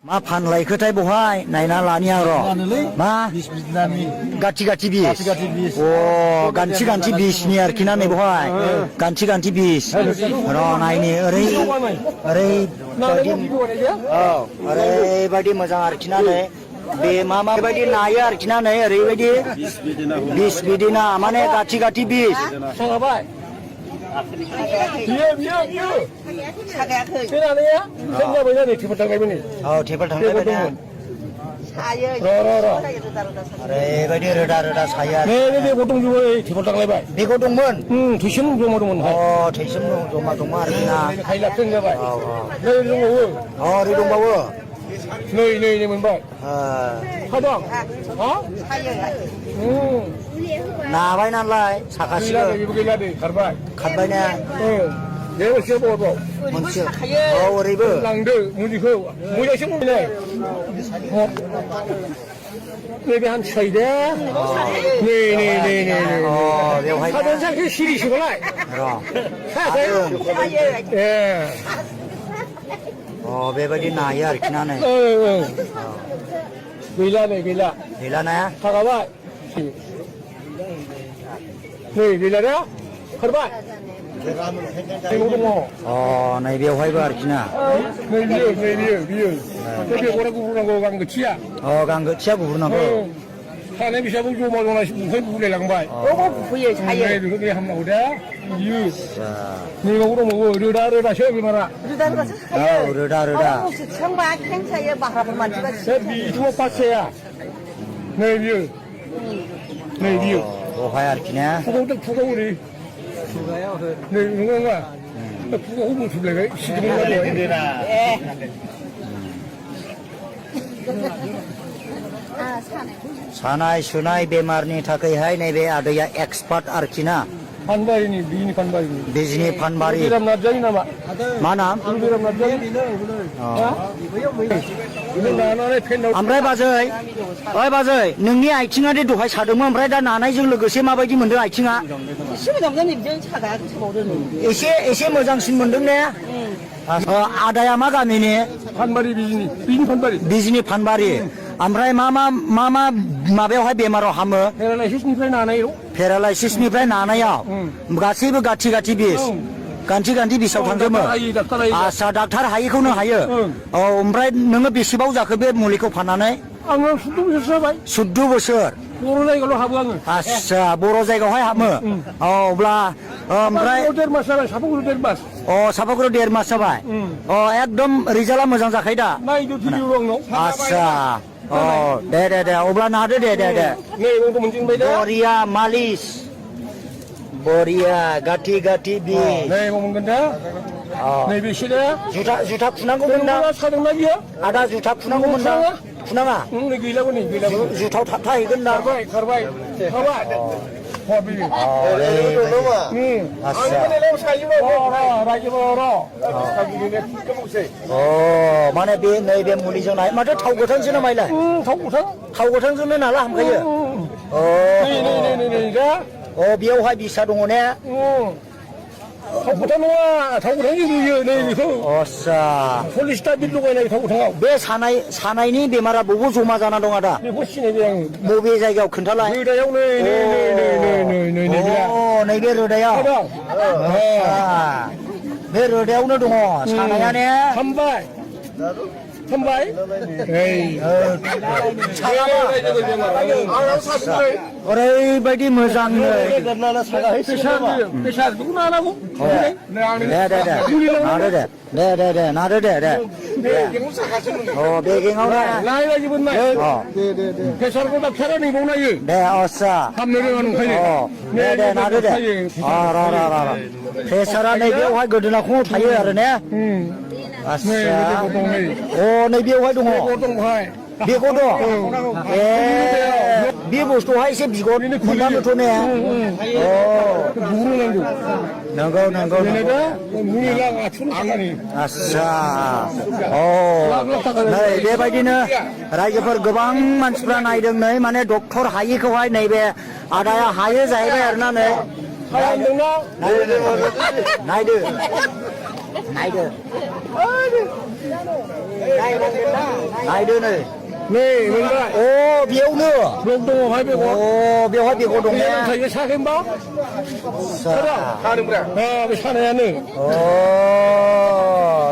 मा फानलायखोथाय बहाय नायना लानिया र' मा गाथि गाथि बिस अ गान्थि बिसनि आरोखि ना नै बहाय गान्थि बिस र' नायनि ओरैबायदि मोजां आरोखि ना नै बे माबायदि नायो आरोखि ना नै ओरैबायदि बिस बिदि ना माने गाथि बिस टेबोल थांलायबाय ओरैबायदि रोदा सायो टेबोल थांलायबाय बेखौ दंमोन थैसोम जमा दंमोन थैसोम जमा आरोखि ना ओरै दंबावो नै मोनबाय नाबाय नालाय साखासिगोन खारबाय ना मोनसे ओरैबो लांदो मुलिखौ मोजांसो मोनबाय नैबे हान्थिखायो दे बेवहाय साखि सिरिसोबालाय बेबायदि नायो आरोखि ना नै गैला नाया थागाबाय नै गैला ना खारबाय नै बेवहायबो आरोखि ना बियो गुरनांगौ गांगोथिया गुरनांगौ थानाय बिसाबो जमा बुफाय बुलायलांबाय बुफैयो सायो बेखौ हामनांगौ दा बियो नैबावबो दंबावो रोदासो बेमारा रोदा सोंबा खें सायो बाहाफोर मानसिबा बिथ' पास जाया नै बियो बहाय आरोखि ना खुगाव ओरै नै नङा खुगाखौ बुथुमलायबाय सानाय सुनाय बेमारनि थाखायहाय नैबे आदैया एक्सपार्ट आरोखि ना बिजनि फानबारि मा नाम ओमफ्राय बाजै नोंनि आथिङा दे दहाय सादोंमोन ओमफ्राय दा नानायजों लोगोसे माबायदि मोनदों आथिङा एसे मोजांसिन मोनदों ने आदाया मा गामिनि बिजनि फानबारि ओमफ्राय मा माबायावहाय बेमाराव हामो पेरालाइसिसनिफ्राय नानायाव गासैबो गाथि बिस गान्थि बिसाव थांजोबो आदसा डाक्टार हायिखौनो हायो ओमफ्राय नोङो बेसेबाव जाखो बे मुलिखौ फाननानै आङो 14 बोसोर बर' जायगायावल' हाबो आङो आदसा बर' जायगायावहाय हाबो अब्ला ओमफ्राय साफागुरियाव 1.5 मास जाबाय एकदम रिजाल्टआ मोजां जाखायो दा आदसा दे अब्ला नादो दे बरिया मालिस बरिया गाथि बि जुथा खुनांगौमोन ना आदा जुथा खुनांगौमोन ना खुनाङा जुथाव थाबथाहैगोन ना खारबाय माने बे नैबे मुलिजों नाय माथो थाव गोथांसो नामायलाय थाव गोथांजोंनो नाला हामखायो बेयावहाय बिसा दङ ने थाव गोथां नङा थाव गोथांजों रुयो नै बेखौ आदसा 40 बिल लगायनाय थाव गोथाङाव बे सानायनि बेमारा बबाव जमा जाना दं आदा बेखौ सिनायबाय आं बबे जायगायाव खोन्थालाय रोदायाव नैबे रोदायाव बे रोदायावनो दङ सानाया ने हामबाय ओरैबायदि मोजां नादो दे बेगेङाव प्रेसारखौ डाक्टारा नैबावनायो दे आदसा हामनो रोङा नंखायनो दे नादो दे प्रेसारा नैबेयावहाय गोदोनाखौ थायो आरो ने नैबेयावहाय दङ बेखौ दं बे बुस्थुहाय एसे बिगुर मोनदांथ' ने नंगौ आदसा नै बेबायदिनो रायजोफोर गोबां मानसिफ्रा नायदों नै माने डक्टर हायिखौहाय नैबे आदाया हायो जाहैबाय आरोना नै नायदो नायदो नै नै मोनबाय अ बेयावनो ब्लक दङहाय अ बेगर बेवहाय बेगर दं ने थाइजौ साखै होनबा सादोंब्रा बे सानायानो अ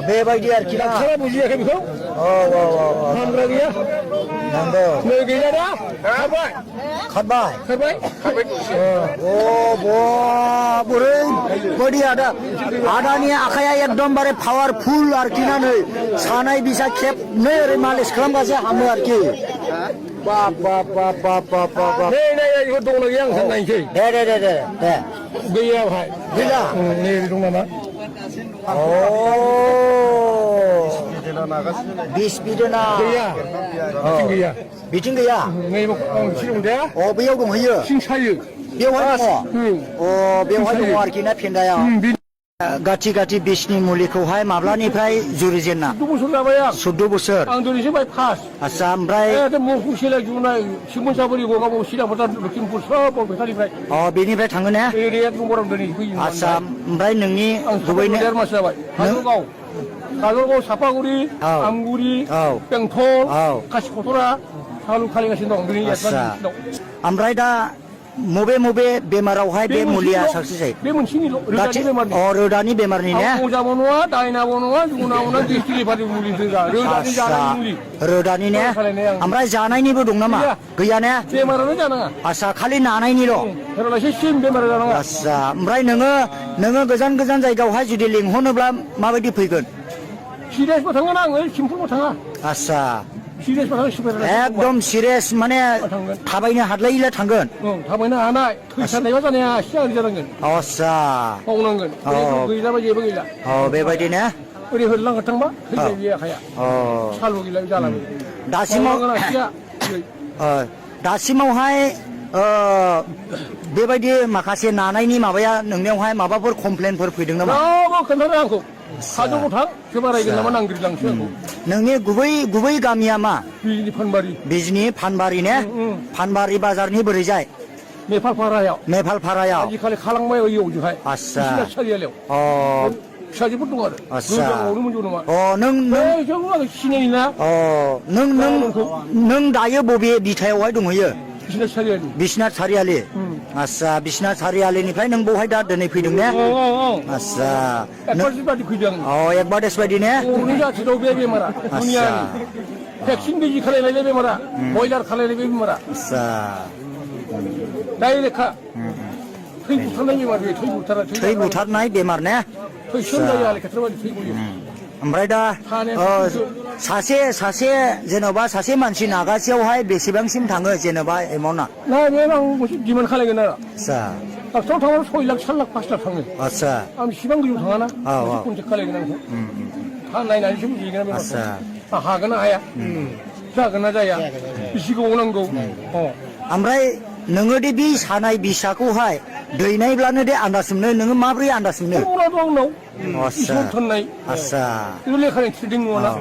बेबायदि आरोखि ना डाक्टारा बुजियाखै बेखौ औ औ औ फाहामग्रा गैया नंगौ नै गैला दा खारबाय खारबाय खारबाय अ बोरै बायदि आदानि आखाया एकदमबारे पावारफुल आरोखि ना नै सानाय बिसा खेबनै ओरै मालिस खालामगासिनो हामो आरोखि बाप बाप बाप बाप बाप बाप बाप नै नै बेखौ दंना गैया आं नायनोसै दे दे दे दे दे गैया बेवहाय गैला नै दं नामा अ बिस बिदोना गैया बिथिं गैया बिथिं गैया नै सिं दं दे अ बैयाव दंहैयो सिं सायो बेवहाय दङ अ बेवहाय दङ आरोखि ना फेन्दायाव गाथि गाथि बिसनि मुलिखौहाय माब्लानिफ्राय जुरिजेनना 14 बोसोर जाबाय आं 14 बोसोर आं दिनैसो बाय फास आच्छा ओमफ्राय मौफुं सेलाय जुनाय सिमोनसाबुरि गगाबाव सिदाफोर लखिमपुर सब बेटारिफ्राय अ बेनिफ्राय थाङो ने एरियात दंबाराव दिनै फैयो आच्छा ओमफ्राय नोंनि गुबै गुबै देर मास जाबाय काजलगाव सापागुरि आमगुरि बेंटल कासिकतरा सालु खालिगासिनो दं दिनै आच्छा ओमफ्राय दा मबे मबे बेमारावहाय बे मुलिया साक्सेस जायो बे मोनसेनिल' रोदानि बेमारनि अ रोदानि बेमारनि ने अजाबो नङा दायनाबो नङा जुनाबो नङा डिस्ट्रिक्टनि मुलि होगा रोदानि जानाय मुलि रोदानि ने ओमफ्राय जानायनिबो दं नामा गैया ने बेमारानो जानाङा आच्छा खालि नानायनिल' हेर'लासे सिम बेमार जानाङा आच्छा ओमफ्राय नोङो गोजान गोजान जायगायावहाय जुदि लिंहरनोब्ला माबायदि फैगोन सिरियासबो थाङा आङो सिम्पुलबो थाङा आच्छा सिरियासबो थाङा सुपार एकदम सिरियास माने थाबायनो हाद्लायैला थांगोन थाबायनो हानाय थैसारनायबा जानाया सिगां जानांगोन आच्छा मावनांगोन गैलाबा जेबो गैला अ बेबायदि ने ओरै होरलांगोन थांबा थैबाय बे आखाया सालु गैला जालाबो दासिमाव दासिमावहाय बेबायदि माखासे नानायनि माबाया नोंनियावहाय माबाफोर कमप्लेनफोर फैदों नामा रावबो खोन्थादों आंखौ काजलगाव थां सोरबा रायगोन नामा नांगिरलांसो आंखौ नोंनि गुबै गामिया मा बिजनि फानबारि बिजनि फानबारि ने फानबारि बाजारनि बोरैजाय मेफालफारायाव आजिखालि खालांबाय ओइयावजोंहाय आच्छा सारियालियाव अ फिसाजोफोर दं आरो आच्छा मोनजो नामा अ नों सिनायो ना अ नों दायो बबे बिथायावहाय दंहैयो बिश्वनाथ सारियालि आच्छा बिश्वनाथ सारियालिनिफ्राय नों बहाय दा दिनै फैदों ने आच्छा एडभार्टाइज बायदि ने बे बेमारा भेक्सिन बिजि खालायनाय बे बेमारा बयलार खालायनाय बे बेमारा आच्छा डाइरेक्टखा थै बुथारनाय बेमार बे थै बुथारनाय बेमार ने थैसोम जायो आरो खेथ्र बायदि थै गयो ओमफ्राय दा सासे जेन'बा सासे मानसि नागासेयावहाय बेसेबांसिम थाङो जेन'बा एमाउन्टआ ना बे आं मोनसे डिमान्ड खालायगोन आरो आच्छा डाक्टाराव थांबा 6 लाख 7 लाख 5 लाख थाङो आच्छा आं इसिबां गोजौ थाङाना कन्टेक्ट खालायगोन आंखौ नायनानैसो बुजिगोन बे आच्छा हागोन ना हाया जागोन ना जाया बेसे गोबाव नांगौ ओमफ्राय नोङो दे बे सानाय बिसाखौहाय दैनायब्लानो दे आन्दाज मोनो नोङो माबोरै आन्दाज मोनो आंनाव आच्छा आच्छा लेखानि थ्रिदिं नङा